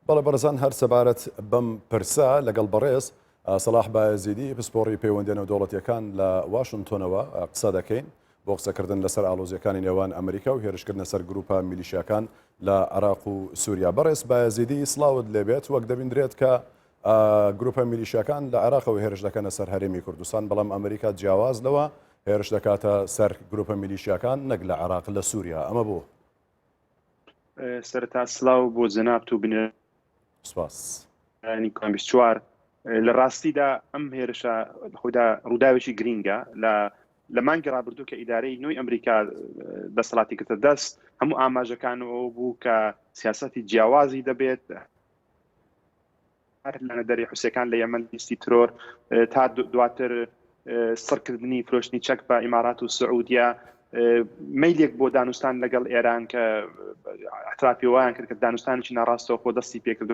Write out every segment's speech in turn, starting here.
بەڵێ بەڕێزان هەر سەبارەت بەم پرسە لەگەڵ بەڕێز سەڵاح بایەزیدی پسپۆڕی پەیوەندیە نێودەوڵەتیەکان لە واشنتۆنەوە قسە دەکەین بۆ قسەکردن لەسەر ئاڵۆزیەکانی نێوان ئەمریکا و هێرشکردنە سەر گروپە میلیشیاکان لە عێراق و سووریا. بەڕێز بایەزیدی سڵاوت لێبێت وەک دەبیندرێت کە گروپە میلیشیاکان لە عێراقەوە هێرش دەکەنە سەر هەرێمی کوردستان بەڵام ئەمریکا جیاواز لەوە هێرش دەکاتە سەر گروپە میلیشیاکان نەک لە عێراق لە سووریا ئەمە بۆ؟ سەرەتا سلاو بۆ جەنابت و بینەرانی سپاس. کام 24. لە ڕاستیدا ئەم هێرشە خۆیدا ڕووداوێکی گرینگە لە لە مانگی ڕابردوو کە ئیدارەی نوێی ئەمریکا دەسەڵاتی گرتە دەست هەموو ئاماژەکان ئەوە بوو کە سیاسەتی جیاوازی دەبێت هەر لە دەری حوسیەکان لە یەمەن لیستی ترۆر تا دواتر سڕکردنی فرۆشتنی چەک بە ئیمارات و سعودیە مەیلێک بۆ دانوستان لەگەڵ ئێران کە اعترافی وایان کرد کە دانوستانێکی ناڕاستەوخۆ دەستی پێکرد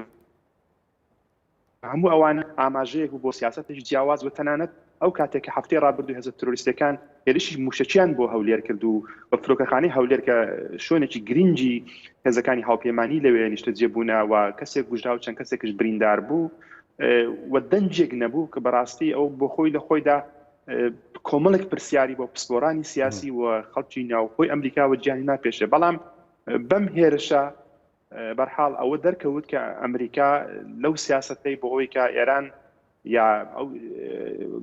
هەموو ئەوان ئاماژەیەک بوو بۆ سیاسەتێکی جیاواز و تەنانەت ئەو کاتێک کە هەفتەی ڕابردوو هێزە ترۆریستەکان هێرشی مووشەکیان بۆ هەولێر کرد و بە فرۆکەخانەی هەولێر کە شوێنێکی گرنگی هێزەکانی هاوپەیمانی لەوێ نیشتەجێ بوونە و کەسێک کوژرا و چەند کەسێکش بریندار بوو و دەنگێک نەبوو کە بەڕاستی ئەو بۆ خۆی لە خۆیدا کۆمەڵێک پرسیاری بۆ پسپۆرانی سیاسی و خەڵکی ناوخۆی ئەمریکا و جیهانی ناپێشێ بەڵام بەم هێرشە بەرحاڵ ئەوە دەرکەوت کە ئەمریکا لەو سیاسەتەی بۆ ئەوەی کە ئێران یا ئەو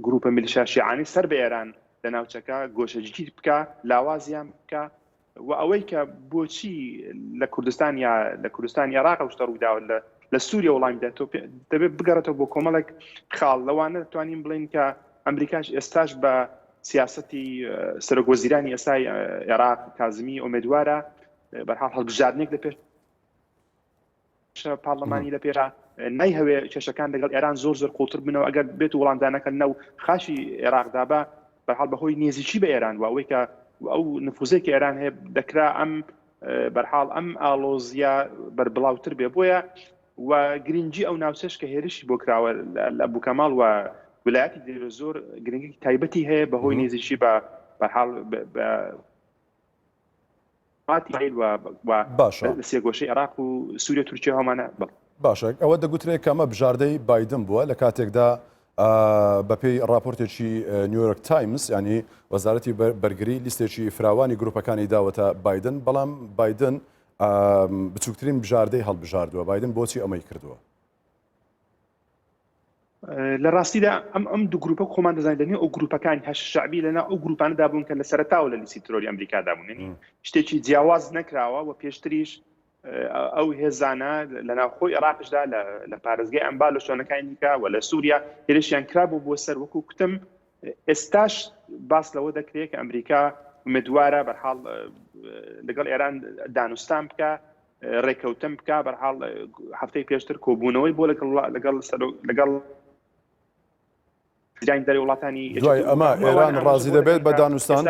گروپە میلیشیا شیعانی سەر بە ئێران لە ناوچەکە گۆشەگیر بکە لاوازیان بکە و ئەوەی کە بۆچی لە کوردستان یا لە کوردستان عێراق ئەو شتە ڕووداوە لە لە سووریا وەڵامی دەێتەوە دەبێت بگەڕێتەوە بۆ کۆمەڵێک خاڵ لەوانە دەتوانین بڵێین کە ئەمریکاش ئێستاش بە سیاسەتی سەرۆک وەزیرانی ئێستای عێراق کازمی ئومێدوارە بەرحاڵ هەڵبژاردنێک لە پێش پارلەمانی لە پێرا نایهەوێ کێشەکان لەگەڵ ئێران زۆر زۆر قوڵتر بنەوە ئەگەر بێت و وەڵامدانەکە نەو خاشی عێراقدا بە بەرحاڵ بەهۆی نێزیکی بە ئێران و ئەوەی کە ئەو نفوزێک ئێران هەیە دەکرا ئەم بەرحاڵ ئەم ئاڵۆزیە بەربڵاوتر بێ بۆیە و گرنگی ئەو ناوچەش کە هێرشی بۆ کراوە لە بوکەماڵ و ولایەتی دێرە زۆر گرنگی تایبەتی هەیە بەهۆی نێزیکی بە بەرحاڵ باشە. سێگۆشەی عێراق و سووریا تورکیا هەمانە بەڵێ. باشە ئەوە دەگوترێت کە ئەمە بژاردەی بایدن بووە لە کاتێکدا بەپێی راپۆرتێکی نیویۆرک تایمز ینی وەزارەتی بەرگری لیستێکی فراوانی گروپەکانی داوەتە بایدن بەڵام بایدن بچووکترین بژاردەی هەڵبژاردووە بایدن بۆچی ئەمەی کردووە؟ لە ڕاستیدا ئەم ئەم دوو گروپە خۆمان دەزانین لە نێو ئەو گروپەکانی هەش شعبی لەنا ئەو گروپانەدا بوون کە لە سەرەتاوە لە لیستی ترۆری ئەمریکادا بوون یعنی شتێکی جیاواز نەکراوە و پێشتریش ئەو هێزانە لە ناوخۆی عێراقشدا لە پارێزگای ئەنبار لە شوێنەکانی دیکە و لە سووریا هێرشیان کرابوو بۆ سەر وەکو کوتم ئێستاش باس لەوە دەکرێت کە ئەمریکا ئومێدوارە بەرحاڵ لەگەڵ ئێران دانوستان بکە ڕێکەوتن بکا بەرحاڵ هەفتەی پێشتر کۆبوونەوەی بۆ لەگەڵ لەگەڵ لەگەڵ وەزیرانی دەرەوەی وڵاتانی دوای ئەمە ئێران ڕازی دەبێت بە دانوستان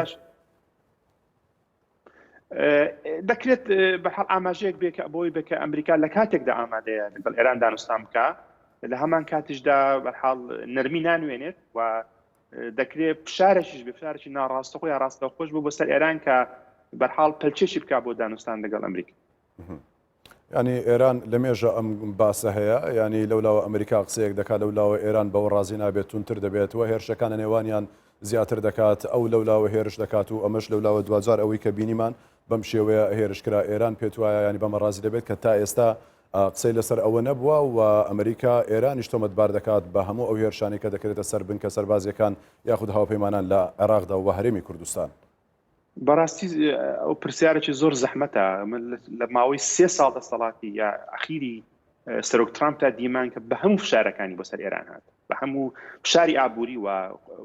دەکرێت بە حاڵ ئاماژەیەک بێ کە بۆی بێ کە ئەمریکا لە کاتێکدا ئامادەیە لەگەڵ ئێران دانوستان بکە لە هەمان کاتیشدا بەرحاڵ نەرمی نانوێنێت و دەکرێت فشارێکیش بێ فشارێکی ناڕاستەخۆ یا ڕاستەوخۆش بۆ بۆ سەر ئێران کە بەرحاڵ پەلکێشی بکا بۆ دانوستان لەگەڵ ئەمریکا. ینی ئێران لە مێژە ئەم باسە هەیە ینی لەولاوە ئەمریکا قسەیەک دەکات لەولاوە ئێران بەوە ڕازی نابێت تونتر دەبێت و هێرشەکان لە نێوانیان زیاتر دەکات ئەو لەولاوە هێرش دەکات و ئەمەش لەولاوە دواجار ئەوەی کە بینیمان بەم شێوەیە هێرش کرا ئێران پێت وایە ینی بەمە ڕازی دەبێت کە تا ئێستا قسەی لەسەر ئەوە نەبووە و ئەمریکا ئێرانیش تۆمەتبار دەکات بە هەموو ئەو هێرشانەی کە دەکرێتە سەر بنکە سەربازییەکان یاخود هاوپەیمانان لە عێراقدا و هەرێمی کوردستان. بەڕاستی ئەو پرسیارێکی زۆر زەحمەتە لە ماوەی سێ ساڵ دەسەڵاتی یا ئەخیری سەرۆک ترامپ تا دیمان کە بە هەموو فشارەکانی بۆ سەر ئێران هات بە هەموو فشاری ئابووری و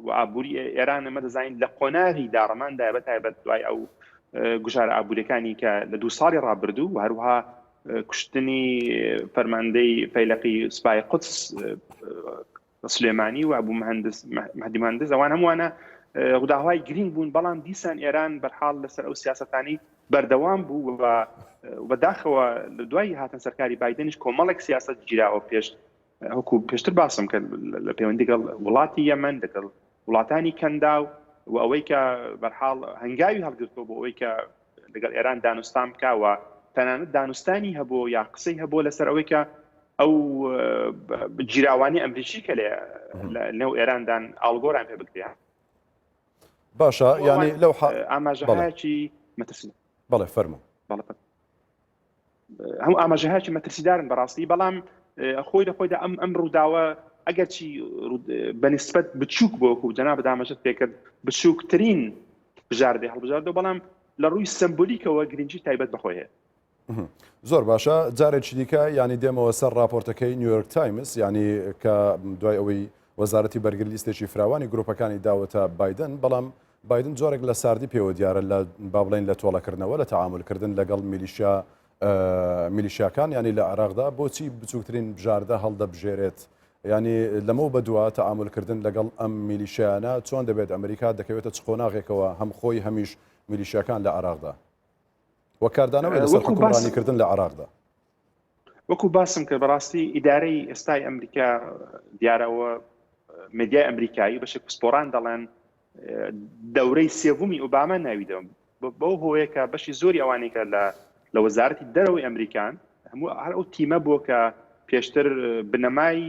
و ئابووری ئێران ئەمە دەزانین لە قۆناغی داڕماندا بە تایبەت دوای ئەو گوشارە ئابووریەکانی کە لە دوو ساڵی ڕابردوو و هەروەها کوشتنی فەرماندەی فەیلەقی سوپای قودس سلێمانی و ئەبوو مهندس مهدی مهندس ئەوان هەمووانە ڕووداوهای گرنگ بوون بەڵام دیسان ئێران بەرحاڵ لەسەر ئەو سیاسەتانی بەردەوام بوو و بەداخەوە لە دوای هاتن سەرکاری بایدنیش کۆمەڵێک سیاست گیراوە پێش وەکو پێشتر باسم کرد لە پەیوەندی گەڵ وڵاتی یەمەن لەگەڵ وڵاتانی کەنداو و ئەوەی کە بەرحاڵ هەنگاوی هەڵگرتووە بۆ ئەوەی کە لەگەڵ ئێران دانوستان بکە و تەنانەت دانوستانی هەبوو یا قسەی هەبوو لەسەر ئەوەی کە. ئەو گیراوانی ئەمریکی کە لە نێو ئێراندان ئاڵگۆران پێ بکرێن. باشە یانی لەو ئاماژەهایەکی مەترسی بەڵێ فەرموو. بەڵێ هەموو ئاماژەهایەکی مەترسیدارن بەڕاستی بەڵام خۆی لە خۆیدا ئەم ئەم ڕووداوە ئەگەرچی بەنسبەت بچووک بۆ وەکو جەنابت ئاماژەت پێکرد بچووکترین بژاردەی هەڵبژاردەوە بەڵام لە ڕووی سەمبولیکەوە گرنگی تایبەت بەخۆی هەیە. زۆر باشە جارێکی دیکە ینی دێمەوە سەر راپۆرتەکەی نیویۆرک تایمز ینی کە دوای ئەوەی وەزارەتی بەرگری لیستێکی فراوانی گروپەکانی داوەتە بایدن بەڵام بایدن جۆرێک لە ساردی پێوە دیارە لە با بڵێین لە تۆڵەکردنەوە لە تەعامولکردن لەگەڵ میلیشیا میلیشیاکان ینی لە عێراقدا بۆچی بچووکترین بژاردە هەڵدەبژێرێت ینی لەمەو بەدوا تەعامولکردن لەگەڵ ئەم میلیشیانە چۆن دەبێت ئەمریکا دەکەوێتە چ قۆناغێکەوە هەم خۆی هەمیش میلیشیاکان لە عێراقدا وە کاردانەوەی لەسەر حوکمڕانیکردن لە عێراقدا. وەکو باسم کرد بەڕاستی ئیدارەی ئێستای ئەمریکا دیارەوە مدیای ئەمریکایی بەشێک پسپۆران دەڵێن دەورەی سێومی ئۆباما ناوی دەم بەو هۆیە کە بەشی زۆری ئەوانەی کە لە لە وەزارەتی دەرەوەی ئەمریکان هەموو هەر ئەو تیمە بووە کە پێشتر بنەمای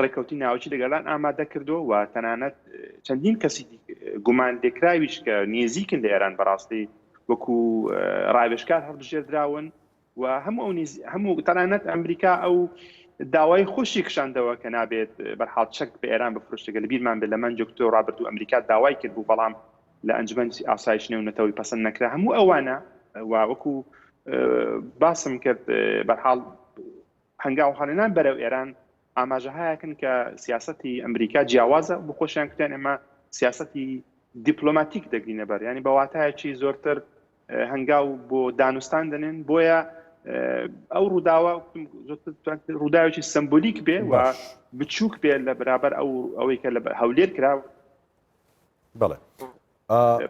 ڕێککەوتنی ناوەکی لەگەڵان ئامادە کردووە و تەنانەت چەندین کەسی گومان لێکراویش کە نێزیکن لە ئێران بەڕاستی وەکو ڕاوێژکار هەڵبژێردراون و هەموو ئەو هەموو تەنانەت ئەمریکا ئەو داوای خۆشی کشاندەوە کە نابێت بەرحاڵ چەک بە ئێران بفرۆشێت لە بیرمان بێت لە مانگی ئۆکتۆبر ڕابردوو ئەمریکا داوای کرد بوو بەڵام لە ئەنجومەنی ئاسایش نێونەتەوەی پەسەند نەکرا هەموو ئەوانە و وەکو باسم کرد بەرحاڵ هەنگاو هەڵێنان بەرەو ئێران ئاماژەهایەکن کە سیاسەتی ئەمریکا جیاوازە بۆ خۆشیان کوتیان ئێمە سیاسەتی دیپلۆماتیک دەگرینە بەر ینی بە واتایەکی زۆرتر هەنگاو بۆ دانوستان دەنێن بۆیە ئەو ڕووداوە ڕووداوێکی سمبولیک بێ و بچووک بێ لە برابەر ئەو ئەوەی کە لە هەولێر کرا بەڵێ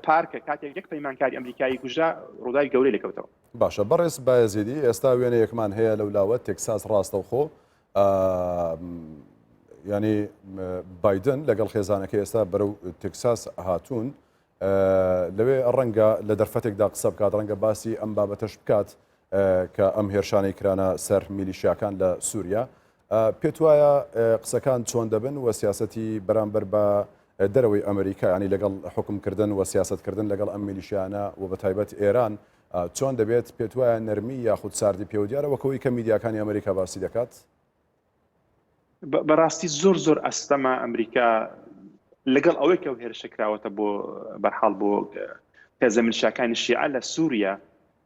پارکە کاتێک یەک پەیمانکاری ئەمریکایی کوژرا ڕووداوی گەورەی لێکەوتەوە. باشە بەڕێز بایەزیدی ئێستا وێنەیەکمان هەیە لەو لاوە تێکساس ڕاستەوخۆ ینی بایدن لەگەڵ خێزانەکە ئێستا بەرەو تێکساس هاتوون لەوێ ڕەنگە لە دەرفەتێکدا قسە بکات ڕەنگە باسی ئەم بابەتەش بکات کە ئەم هێرشانەی کرانە سەر میلیشیاکان لە سووریا پێت وایە قسەکان چۆن دەبن و سیاسەتی بەرامبەر بە دەرەوەی ئەمریکا ینی لەگەڵ حکومکردن و سیاستکردن لەگەڵ ئەم میلیشیانە و بە تایبەت ئێران چۆن دەبێت پێت وایە نەرمی یاخود ساردی پێوە دیارە وەکەوەی کە میدیاکانی ئەمریکا باسی دەکات؟ بەڕاستی زۆر زۆر ئەستەمە ئەمریکا لەگەڵ ئەوەی کە هێرشە کراوەتە بۆ بەرحاڵ بۆ هێزە میلیشیاکانی شیعە لە سووریا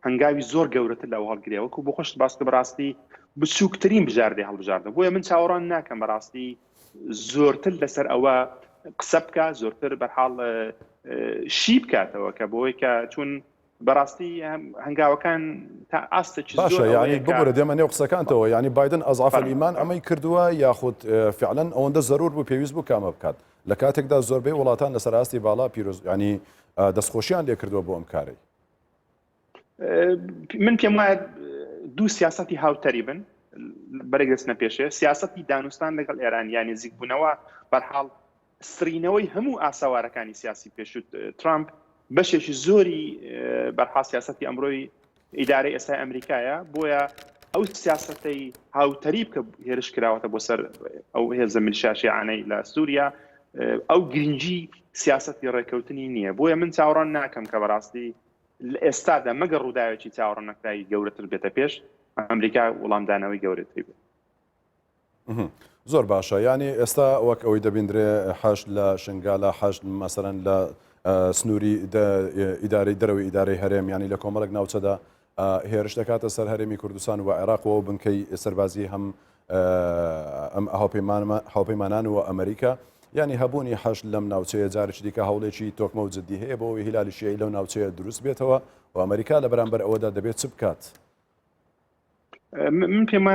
هەنگاوی زۆر گەورەتر لەوە هەڵگرێ وەکو بۆ خۆشت باس کرد بەڕاستی بچووکترین بژاردەی هەڵبژاردە بۆیە من چاوەڕوان ناکەم بەڕاستی زۆرتر لەسەر ئەوە قسە بکە زۆرتر بەرحاڵ شی بکاتەوە کە بۆی کە چون بەڕاستی هەنگاوەکان تا ئاستێکی باشە یعنی ببورە دێمە نێو قسەکانتەوە یعنی بایدن ئەزعاف ئیمان ئەمەی کردووە یاخود فعلەن ئەوەندە زەرور بوو پێویست بوو کامە بکات لە کاتێکدا زۆربەی وڵاتان لەسەر ئاستی باڵا پیرۆز ینی دەستخۆشیان لێ کردووە بۆ ئەم کارەی من پێم وایە دوو سیاستی هاوتەری بن بەرێک دەچنە پێشێ سیاستی دانوستان لەگەڵ ئێران یان نزیکبوونەوە بەرحاڵ سڕینەوەی هەموو ئاسەوارەکانی سیاسی پێشوو ترامپ بەشێکی زۆری بەرحاڵ سیاستی ئەمڕۆی ئیدارەی ئێستای ئەمریکایە بۆیە ئەو سیاستەی هاوتەریب کە هێرش کراوەتە بۆ سەر ئەو هێزە میلیشیا شیعانەی لە سووریا ئەو گرنگی سیاستی ڕێککەوتنی نییە بۆیە من چاوەڕوان ناکەم کە بەڕاستی لە ئێستادا مەگەر ڕووداوێکی چاوەڕوان نەکراوی گەورەتر بێتە پێش ئەمریکا وەڵامدانەوەی گەورەتری بێت. زۆر باشە یانی ئێستا وەک ئەوەی دەبیندرێ حەشد لە شنگالە حەشد مەسەرەن لە سنووری ئیدارەی دەرەوەی ئیدارەی هەرێم ینی لە کۆمەڵک ناوچەدا هێرش دەکاتە سەر هەرێمی کوردستان و عێراق و بنکەی سەربازی هەم ئەم هاوپەیمانان و ئەمریکا یانی هەبوونی حەشد لەم ناوچەیە جارێکی دیکە هەوڵێکی تۆکمە و جددی هەیە بۆ ئەوەی هیلالی شیعی لەو ناوچەیە دروست بێتەوە و ئەمریکا لە بەرامبەر ئەوەدا دەبێت چ بکات؟ من پێم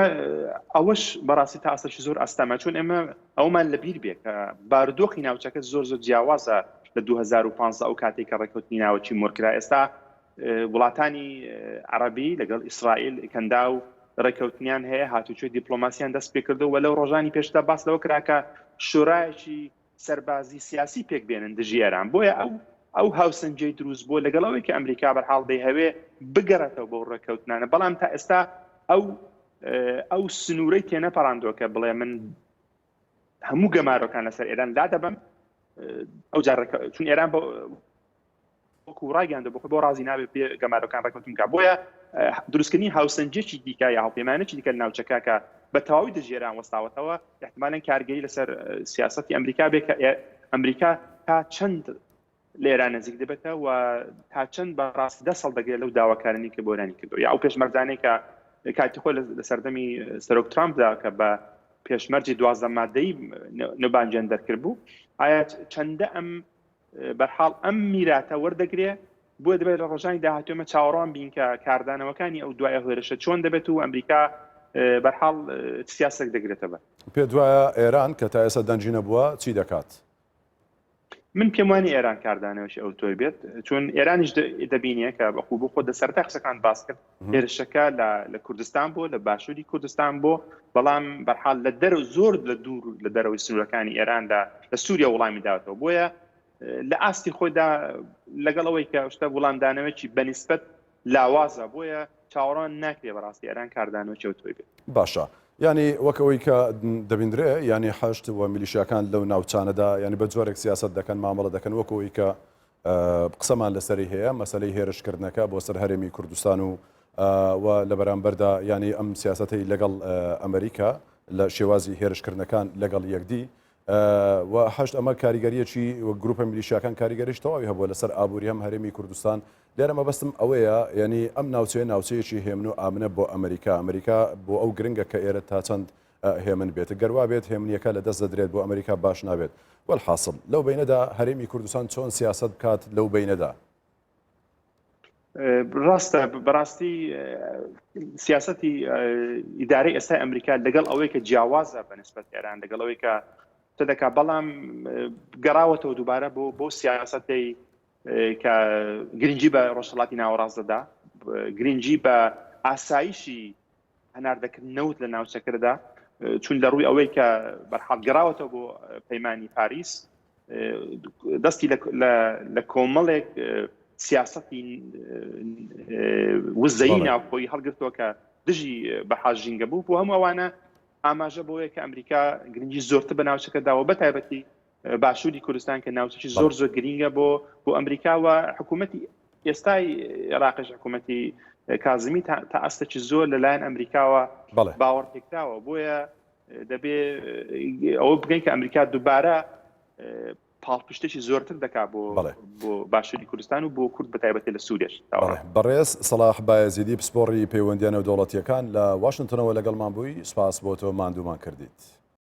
ئەوەش بەڕاستی تا ئاستێکی زۆر ئەستەمە چون ئێمە ئەومان لەبیر بێ کە بارودۆخی ناوچەکە زۆر زۆر جیاوازە لە 2015 ئەو کاتێک کە ڕێککەوتنی ناوەکی مۆرکرا ئێستا وڵاتانی عەرەبی لەگەڵ ئیسرائیل کەنداو ڕێککەوتنیان هەیە هاتوچۆی دیپلۆماسیان دەست پێکردەوە و لەو ڕۆژانی پێشدا باس لەوە کرا کە شورایەکی سەربازی سیاسی پێک بێنن دژی ئێران بۆیە ئەو ئەو هاوسەنگیەی دروست بووە لەگەڵ ئەوەی کە ئەمریکا بەرحاڵ دەیهەوێ بگەڕێتەوە بەو ڕێککەوتنانە بەڵام تا ئێستا ئەو. ئەو سنوورەی تێنەپەڕاندووە کە بڵێ من هەموو گەمارۆکان لەسەر ئێران لا دەبم ئەو جار چون ئێران بە وەکو ڕایگەیاندووە بۆ خۆی بۆ ڕازی نابێت بێ گەمارۆکان ڕێککەوتن بکات بۆیە دروستکردنی هاوسەنگیەکی دیکە یا هاوپەیمانێکی دیکە لە ناوچەکە کە بە تەواوی دژی ئێران وەستاوەتەوە احتمالاً کارگەری لەسەر سیاسەتی ئەمریکا بێ کە ئەمریکا تا چەند لە ئێران نزیک دەبێتە و تا چەند بەڕاستی دەست هەڵدەگرێت لەو داواکارانی کە بۆ ئێرانی کردو یا ئەو پێشمەرجانەی کە کاتی خۆی لە سەردەمی سەرۆک ترامپدا کە بە پێشمەرجی 12 مادەی نوبانجیان دەرکرد بوو ئایا چەندە ئەم بەرحاڵ ئەم میراتە وەردەگرێ، بۆیە دەبێت لە ڕۆژانی داهاتوو ئێمە چاوەڕوان بین کە کاردانەوەکانی ئەو دوای ئەو هێرشە چۆن دەبێت و ئەمریکا بەرحاڵ چ سیاسەتێک دەگرێتە بەر. پێت وایە ئێران کە تا ئێستا دەنگی نەبووە چی دەکات؟ من پێم وانیە ئێران کاردانەوەی ئەوتۆی بێت، چون ئێرانیش دەبینێ کە بەخۆ بۆ خۆ دە سەرەتای قسەکان باس کرد هێرشەکە لە کوردستان بۆ لە باشووری کوردستان بۆ بەڵام بەرحاڵ لە دەرەوە زۆر لە دوور لە دەرەوەی سنوورەکانی ئێراندا لە سووریا وڵامی داوەتەوە بۆیە لە ئاستی خۆیدا لەگەڵ ئەوەی کە شتە وڵامدانەوەکی بەنیسبەت لاوازە بۆیە چاوەڕوان ناکرێ بەڕاستی ئێران کاردانەوەکی ئەوتۆی بێت. باشە یانی وەک ئەوەی کە دەبیندرێ یانی حەشد و میلیشیاکان لەو ناوچانەدا یانی بە جۆرێک سیاسەت دەکەن مامەڵە دەکەن وەک ئەوەی کە قسەمان لەسەری هەیە مەسەلەی هێرشکردنەکە بۆ سەر هەرێمی کوردستان و و لە بەرامبەردا یانی ئەم سیاسەتەی لەگەڵ ئەمریکا لە شێوازی هێرشکردنەکان لەگەڵ یەکدی و حەشد ئەمە کاریگەریەکی و گروپە میلیشیاکان کاریگەریش تەواوی هەبووە لەسەر ئابووری هەم هەرێمی کوردستان لێرە مەبەستم ئەوەیە یعنی ئەم ناوچەیە ناوچەیەکی هێمن و ئامنە بۆ ئەمریکا ئەمریکا بۆ ئەو گرنگە کە ئێرە تا چەند هێمن بێت گەر وابێت هێمنیەکە لە دەست دەدرێت بۆ ئەمریکا باش نابێت وەلحاسڵ لەو بەینەدا هەرێمی کوردستان چۆن سیاسەت بکات لەو بەینەدا؟ ڕاستە بەڕاستی سیاسەتی ئیدارەی ئێستای ئەمریکا لەگەڵ ئەوەی کە جیاوازە بە نسبەت ئێران لەگەڵ ئەوەی کە دەکا بەڵام گەڕاوەتەوە دووبارە بۆ بۆ سیاسەتەی کە گرنگی بە ڕۆژهەڵاتی ناوەڕاست دەدا گرنگی بە ئاسایشی هەناردەکردن نەوت لە ناوچەکەدا چون لە ڕووی ئەوەی کە بەرحاڵ گەڕاوەتەوە بۆ پەیمانی پاریس دەستی لە کۆمەڵێک سیاسەتی وزەی ناوخۆی هەڵگرتووە کە دژی بە حاژ ژینگە بوو بۆ هەموو ئەوانە ئاماژە بۆیە کە ئەمریکا گرنگی زۆرتر بە ناوچەکە داوە بە تایبەتی باشووری کوردستان کە ناوچەکی زۆر زۆر گرینگە بۆ بۆ ئەمریکا و حکوومەتی ئێستای عێراقیش حکوومەتی کازمی تا ئاستێکی زۆر لەلایەن ئەمریکاوە باوەڕ پێکراوە بۆیە دەبێ ئەوە بگەین کە ئەمریکا دووبارە پاڵپشتێکی زۆرتر دەکات بۆ بۆ باشووری کوردستان و بۆ کورد بە تایبەتی لە سوورێش بەڕێز سەڵاح بایەزیدی پسپۆڕی پەیوەندییە نێودەوڵەتییەکان لە واشنتنەوە لەگەڵمان بووی سپاس بۆ تۆ ماندوومان کردیت.